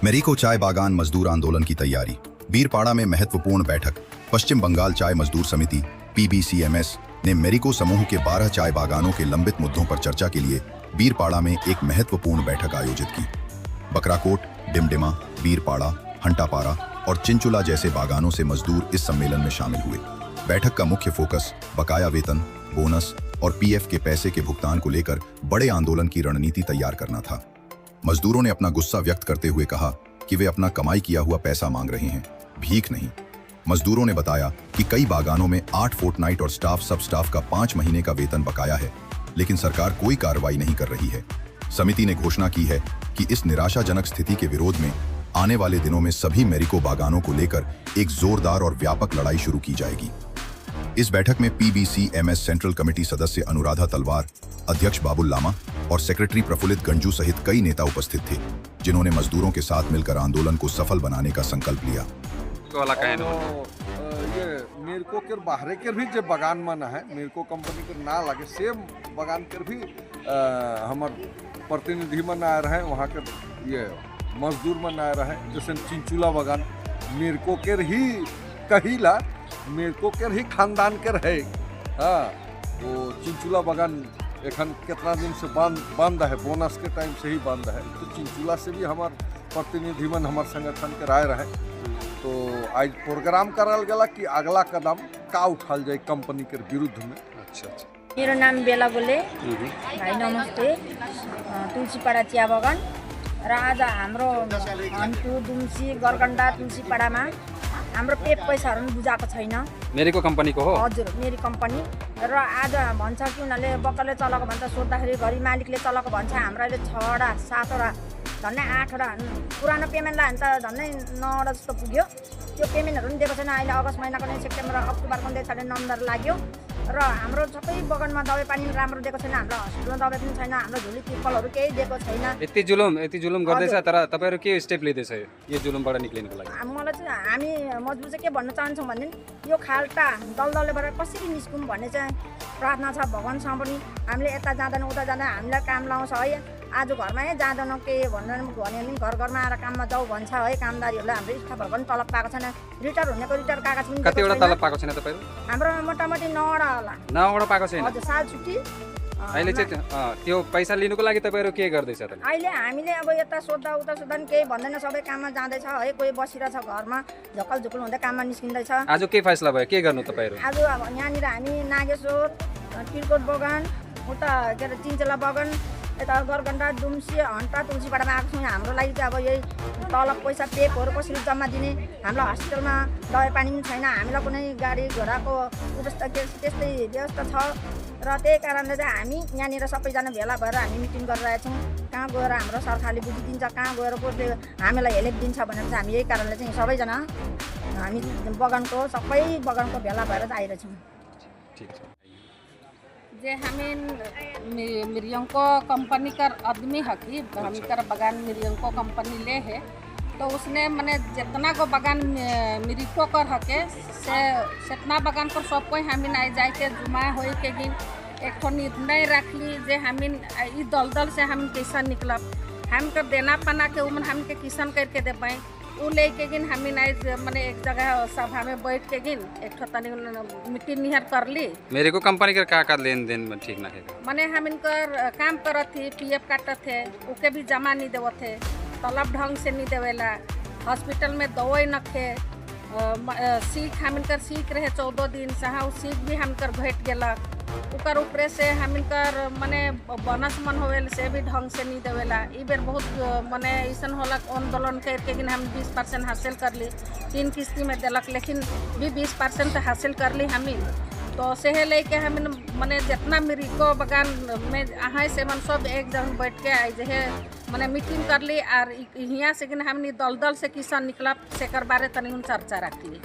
मेरिको चाय बागान मजदूर आंदोलन की तैयारी। बीरपाड़ा में महत्वपूर्ण बैठक। पश्चिम बंगाल चाय मजदूर समिति PBCMS ने मेरिको समूह के 12 चाय बागानों के लंबित मुद्दों पर चर्चा के लिए बीरपाड़ा में एक महत्वपूर्ण बैठक आयोजित की। बकराकोट, डिमडिमा, बीरपाड़ा, हंटापारा और चिंचुला जैसे बागानों से मजदूर इस सम्मेलन में शामिल हुए। बैठक का मुख्य फोकस बकाया वेतन, बोनस और पीएफ के पैसे के भुगतान को लेकर बड़े आंदोलन की रणनीति तैयार करना था। मजदूरों ने अपना गुस्सा व्यक्त करते हुए कहा कि वे अपना कमाई किया हुआ पैसा मांग रहे हैं, भीख नहीं। मजदूरों ने बताया कि कई बागानों में 8 फोर्टनाइट और स्टाफ सब स्टाफ का 5 महीने का वेतन बकाया है, लेकिन सरकार कोई कार्रवाई नहीं कर रही है। समिति ने घोषणा की है कि इस निराशाजनक स्थिति के विरोध में आने वाले दिनों में सभी मेरिको बागानों को लेकर एक जोरदार और व्यापक लड़ाई शुरू की जाएगी। इस बैठक में PBCMS central committee सदस्य अनुराधा तलवार, अध्यक्ष बाबुल लामा और सेक्रेटरी प्रफुल्लित गंजू सहित कई नेता उपस्थित थे, जिन्होंने मजदूरों के साथ मिलकर आंदोलन को सफल बनाने का संकल्प लिया। वाला कहे और ये मेरको के बाहरे के भी जे बगान मन है, मेरको कंपनी के ना लगे सेम बगान के भी हमर प्रतिनिधि मन आए रहे, वहाँ के ये मजदूर मन आए रहे। जैसे चिंचुला बगान मेरको के ही कहिला, मेरको के ही खानदान के रहे। हाँ, वो चिंचुला बगान एखन कितना दिन से बंद बंद है, बोनस के टाइम से ही बंद है। तो चिंचुला से भी हमार प्रतिनिधि मन हमार संगठन के राय रहे। तो आज प्रोग्राम करल गला कि अगला कदम का उठाल जाए कंपनी के विरुद्ध में। अच्छा अच्छा मेरो नाम बेला गोले। भाइ नमस्ते। तुलसीपाडा चिया बगान र आज हाम्रो हन्टु, दुम्सी, गरगन्डा, तुलसीपाडामा हाम्रो पेप पैसाहरू पनि बुझाएको छैन। मेरिको कम्पनीको हो? हजुर, मेरी कम्पनी। र आज भन्छ कि उनीहरूले बक्करले चलाएको भन्छ, सोद्धाखेरि घरि मालिकले चलाएको भन्छ। हाम्रो अहिले छवटा, सातवटा, झन्डै आठवटा पुरानो पेमेन्टलाई त झन्डै नौवटा जस्तो पुग्यो। त्यो पेमेन्टहरू पनि दिएको छैन। अहिले अगस्त महिनाको नि, सेप्टेम्बर, अक्टोबरको पनि दिएको छैन, नम्बर लाग्यो। र हाम्रो सबै बगानमा दबाई पानी पनि राम्रो दिएको छैन। हाम्रो हस्पिटलमा दबाई पनि छैन। हाम्रो झुली तिर्पलहरू केही दिएको छैन। यति जुलुम, यति जुलुम गर्दैछ, तर तपाईँहरू के स्टेप लिँदैछ यो जुलुमबाट निक्लिनुको लागि? मलाई चाहिँ हामी मजदुर चाहिँ के भन्न चाहन्छौँ भनेदेखि यो खाल्टा दलदलबाट कसरी निस्कौँ भन्ने चाहिँ प्रार्थना छ भगवान्सँग पनि। हामीले यता जाँदैन, उता जाँदैन, हामीलाई काम लाउँछ है। आज घरमै जाँदैनौँ के भनेर भन्यो भने घर घरमा आएर काममा जाऊ भन्छ है कामदारीहरूलाई। हाम्रो स्टाफहरूको पनि तलब पाएको छैन। रिटायर हुनेको रिटायर कागज पनि दिएको कतिवटा छैन। तलब पाएको छैन तपाईँहरू? हाम्रो मोटामोटी नौवटा होला। नौवटा पाएको छैन? हजुर, साल छुट्टी अहिले चाहिँ त्यो पैसा लिनुको लागि तपाईँहरू के गर्दैछ त? अहिले हामीले अब यता सोद्धा उता सोद्धा पनि केही भन्दैन। सबै काममा जाँदैछ है, कोही बसिरहेछ घरमा, झक्कल झुक्कल हुँदै काममा निस्किँदैछ। आज के फैसला भयो, के गर्नु तपाईँहरू? आज अब यहाँनिर हामी नागेश्वर, तिलकोट बगान, उता के अरे चिन्चेला बगान, यता गरगन्डा, दुम्सी, हन्टा, तुलसीपाडामा आएको छौँ। हाम्रो लागि चाहिँ अब यही तलब पैसा पेपहरू कसरी जम्मा दिने, हामीलाई हस्पिटलमा दबाई पानी पनि छैन, हामीलाई कुनै गाडी घोडाको व्यवस्था के त्यस्तै व्यवस्था छ। र त्यही कारणले चाहिँ हामी यहाँनिर सबैजना भेला भएर हामी मिटिङ गरिरहेछौँ। कहाँ गएर हाम्रो सरकारले बुझिदिन्छ, कहाँ गएर कसले हामीलाई हेल्प दिन्छ भनेर चाहिँ हामी यही कारणले चाहिँ सबैजना हामी बगानको, सबै बगानको भेला भएर चाहिँ आइरहेछौँ। ठिक छ। जे हमें मिरियंको कंपनी का आदमी हकी, हमकर बगान मिरियंको कंपनी ले है, तो उसने मने जितना को बगान मिरिको कर हके से सेतना बगान पर सब कोई हमिन आई जाए के जुमा हो के गिन एक ठो निर्णय रख ली जे हमिन ई दलदल से हम कैसा निकलब। हमके देना पना के उमन हमके किसान करके दे पाए उ लेके गिन। हमिन आई मने एक जगह सभा में बैठ के गिन एक ठो तनी मिटिंग निहर कर ली। मेरिको कंपनी के का का लेन देन में ठीक ना है? मने हम इनकर काम करत थी, पीएफ काटत थे, ओके भी जमा नहीं देवत थे, तलब ढंग से नहीं देवेला, हॉस्पिटल में दवाई नखे। सीख हम इनकर सीख रहे 14 दिन सहा, उ सीख भी हमकर घट गेलक। ओकर ऊपरे से हम इनकर मने बोनस मन होवेल से भी ढंग से नहीं देवेला। ई बेर बहुत मने ऐसन होलक, आंदोलन करके गिन हम 20% हासिल कर ली। तीन किस्ती में देलक, लेकिन भी 20% हासिल कर ली हमी। तो सेहे लेके हम मने जितना मिरिको बगान में अहाँ से मन सब एक जगह बैठ के आई जे मने मीटिंग कर ली और हियाँ से कि हमनी दल दल से किसान निकलब सेकर बारे तनी चर्चा रख ली।